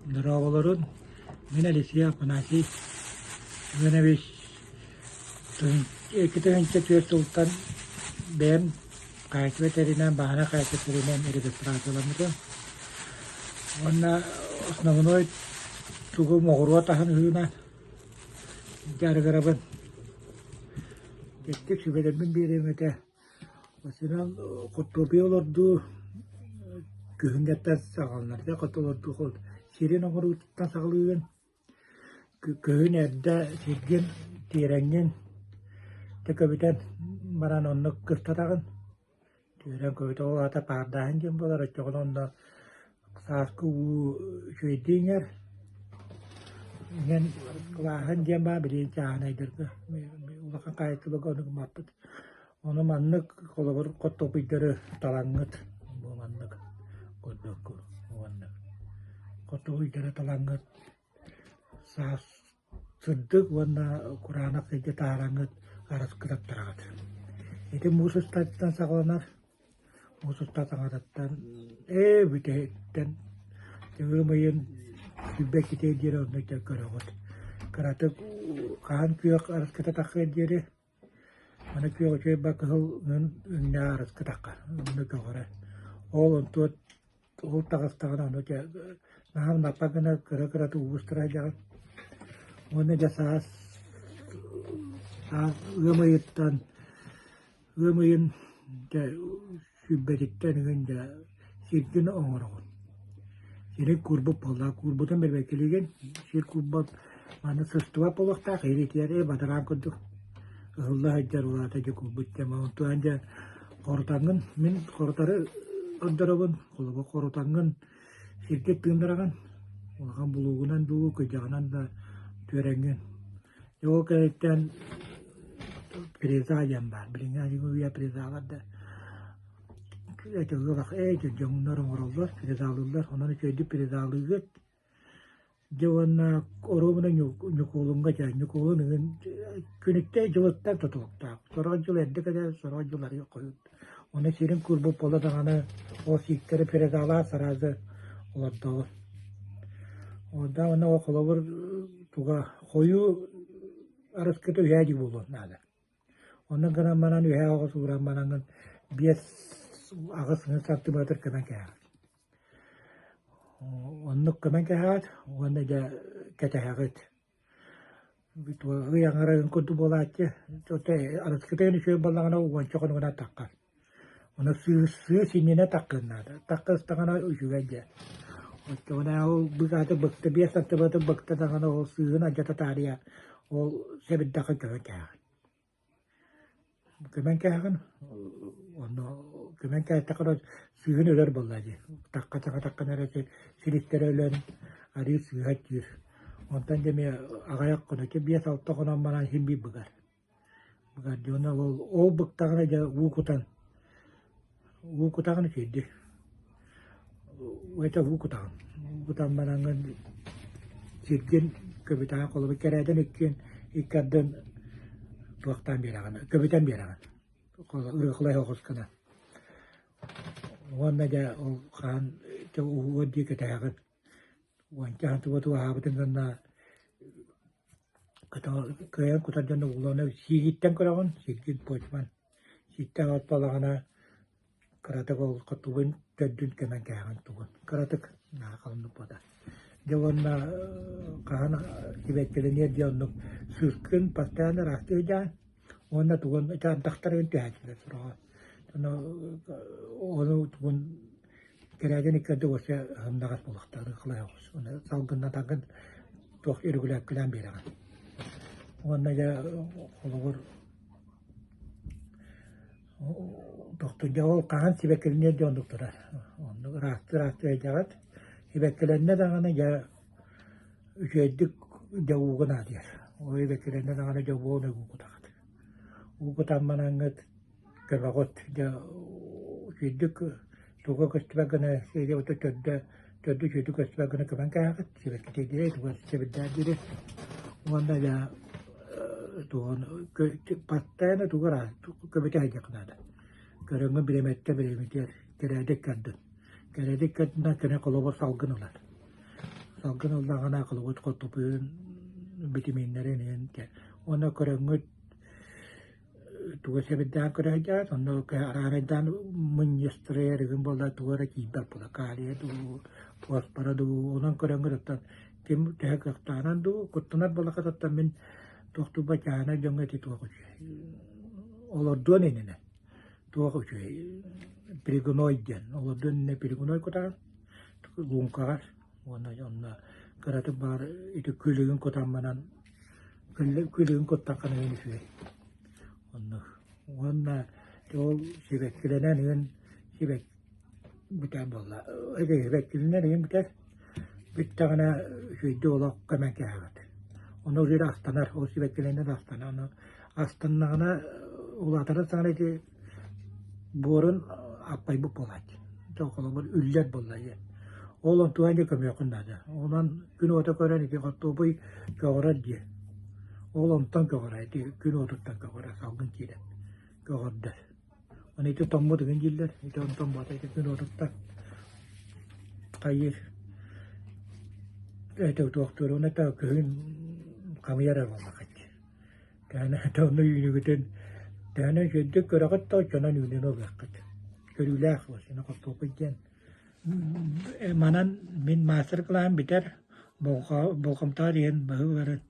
Дорооболорун, мин Алексей Афанасий Иванович 2004 сылтан бэйэм хаачыба тэринэн, баһана хаачыба тэринэн регистрацияламмытым. Уонна основной тугу моҕуруот аһын ыһыынан дьарыгырабын. Тэттик сүбэлэрбин биэриэм этэ. Осунан хортуоппуйа олордуу күһүҥҥэттэн саҕаланар да хоту олордуу сирин оҥоруутуттан саҕалыыгын. Күһүн эрдэ сиргин тиэрэҥҥин көбүтэн баран оннук кыстатаҕын. Түөрэн көбүтэ ол аата паардааһын диэн буолар оччоҕуна онно Сааскы уу үчүгэйдик иҥэр, иҥэн кылааһын диэн баар билигин чааһынайдарга улахан хаһаайыстыбаларга ону гыммаппыт. Ону маннык холобур хортуоппуйдары талаҥҥыт бу маннык курдук уонна хортуоппуйдары талаҥҥыт саас сырдык уонна кураанах сиргэ таһаараҥҥыт араскы таптараҕыт. Ити муус устатыттан саҕаланар. Муус устар саҥатыттан ээ бүтэһиттэн ыам ыйын сүүрбэ диэри онно көрөҕүт. Кыратык хаһан күөх араскыта тахсыар диэри аны күөх үчүгэй ба кыһыл өҥнөөх араскы таххар онно көҕөрөр. Ол онтуот Ол таҕыстаҕына ону дьэ наһаа наппа гына кыра-кыратык уустара сылдьаҕын. Уонна дьэ саас саас ыам ыйыттан ыам ыйын дьэ сүүрбэтиттэн ыгын дьэ сиргин оҥороҕун. Сирин куурбут буоллаҕа, куурбутун бэрбэккилиигин, сир куурбат маны сыстыбат буолуохтаах, илиитигэр ээ бадараан курдук ыһылла сылдьар улаата дьэ куурбут диэн онтуон дьэ Хорутаҥҥын, мин хорутары ордоробун, холобур хорутаҥҥын сиргэ тыыннараҕын, улахан булуугунан дуу, кыдьаҕынан да түөрэҥҥин. Дьэ ол кэнниттэн фреза диэн баар, билиҥҥи аныгы үйэ фрезалар да ээ дьоҥнор оҥороллор, фрезалыыллар, онон үчүгэйдик фрезалыыгыт. Дьэ уонна оруобуна Ньукуолуҥҥа дьэ Ньукуолун ыгын күнүттэн дьылыттан тутулуктаах. Сорох дьыл эрдэ кэлэр, сорох дьыл арыый хойут. Ону сирин куурбут буолла даҕаны ол сииктэри передалаан сразу олордоҕун. Онно уонна ол холобур туга хойуу арыскыта үһээ дии буолуон наада. Онно гынан баран үһээ оҕус ууран бараҥҥын 5-8 сантиметр көмөн кээһэҕин. Оннук көмөн кээһэҕит уонна дьэ кэтэһэҕит. Ый аҥара курдук буолааччы. Арыскытыгын үчүгэй буоллаҕына уонча хонугунан таххар. Ону сыыс иннинэ таххыан наада. Таххыстаҕына үчүгэй дьэ. Оччоҕуна ол быгааты быкта биэс сантиметр быкта даҕаны ол сыыһын алдьата таарыйа ол сэбирдэххэ көмөн кээһэҕин. Көмөн кээһэҕин, онно көмөн кээстэххинэ сыыһын өлөр буоллаа дии. Тахха саҥатаххына эрэ силистэрэ өлөн арыы сыыһа түһэр. Онтон дьэ эмиэ аҕыйах хоно, 5-6 хонон баран син биир быгар. Быгар дии уонна ол ол быктаҕына дьэ уу кутан уу кутаҕын үчүгэйдик. Это уу кутаҕын. Уу кутан бараҥҥын сиргин көбүтэҕин холобур кэрээтэн иккиэн икки ардын туохтаан биэрэҕин көбүтэн биэрэҕин. Ырыахлай оҕус гына. Уонна дьэ ол хаан уһугар диэки кэтэһэҕин. Уонча хантыбат уһаабытын гынна Кыайан кутар дьон угулана сиигиттэн көрөҕүн, сиргин почван. Сииттэн ортолоҕуна кыратык ол хотугун төрдүн көмөн кээҕин тугун. Кыратык наһаа халыннык буолар. Дьэ уонна хаһан сибэккилэниэр диэн оннук сыыскын постоянно ыраастыы сылдьаҕын уонна тугун ити ардахтаргын түһээччилэр сороҕо. Ону ону тугун Кэрээдин икки уоска сымнаҕас буолуохтаах ыкылай оҕус. Уонна салгыннатаргын туох үрүгүлээккилээн биэрэҕин. Уонна дьэ холобур тохтуйда ол хаһан сибэккилэниэр диэн оннук турар. Оннук ыраастыы-ыраастыы ыйдаҕыт. Сибэккилэннэ даҕаны дьэ үчүгэйдик дьэ ууга наадыйар. Ол сибэккилэннэ даҕаны дьэ уон уу кутаҕыт. Уу кутан бараҥҥыт Көмөҕүт дьэ үчүгэйдик туга көстүбэт гына сиэри төрдө төрдө үчүгэйдик көстүбэт гына көмөн кээһэҕит сибэккитэ диэри туга сэбирдээх диэри уонна дьэ тугун постоянно тугу эрэ көбүтэ сылдьыахха наада. Көрөҥҥүн бириэмэттэ бириэмэтигэр кэрээдик кэрдин. Кэрээдик кэрдинэн кини холобур салгын ылар. Салгын ыллаҕына холобур хортупуйун битэмииннэрин иһин уонна көрөҥҥүт тугу сэбирдээн көрө сылдьаҕыт, онно араарайдаан мунньустарыйар игин буолла тугу эрэ киирбэт буолла калия дуу, фосфора дуу, онон көрөҥҥүт оттон ким төһө кыахтааҕынан дуу, куттанар буоллаххыт оттон мин туохтуурба чааһынай дьоҥҥо ити туох үчүгэй олордуон иннинэ туох үчүгэй перегной диэн олордуон иннинэ перегной кутаҕын лууҥкаҕар уонна онно кыратык баар ити күлүгүн кутан баран күлүгүн куттаххына иһин үчүгэй оннук уонна ол сибэккилэнэн иһин сибэк бүтэн буолла сибэккилэнэн иһин бүтэр бүттэҕинэ үчүгэйдик олох көмөн кээһэҕит ону уже астанар ол сибэккилэнэн астанар ону астаннаҕына улаатарын саҕана ити буорун аппайбыт буолааччы. Холобур, үллэр буолла диэн. Ол онтуган дьэ көмүөххүн наада. Онон күн уота көрөн ити хортуопуй көҕөрөр диэ. Ол онтон көҕөрөр, ити күн уотуттан көҕөрөр, салгын киирэн көҕөрдөр. Ону ити тоҥмут ыгын дииллэр, ити онтон буолта ити күн уотуттан хайыыр это туохтуур, оны та күһүн хамыйар эрэ буоллаххыт. Тээнэ онно үүнүгүтүн тээнэ үчүгэйдик көрөҕүт да оччонон үүнэн ылыаххыт. Көрүүлээх уосина хортуоппуй диэн. Манан мин маастар-кылааһым бүтэр, болҕомтоҕо диэн баһыы баран.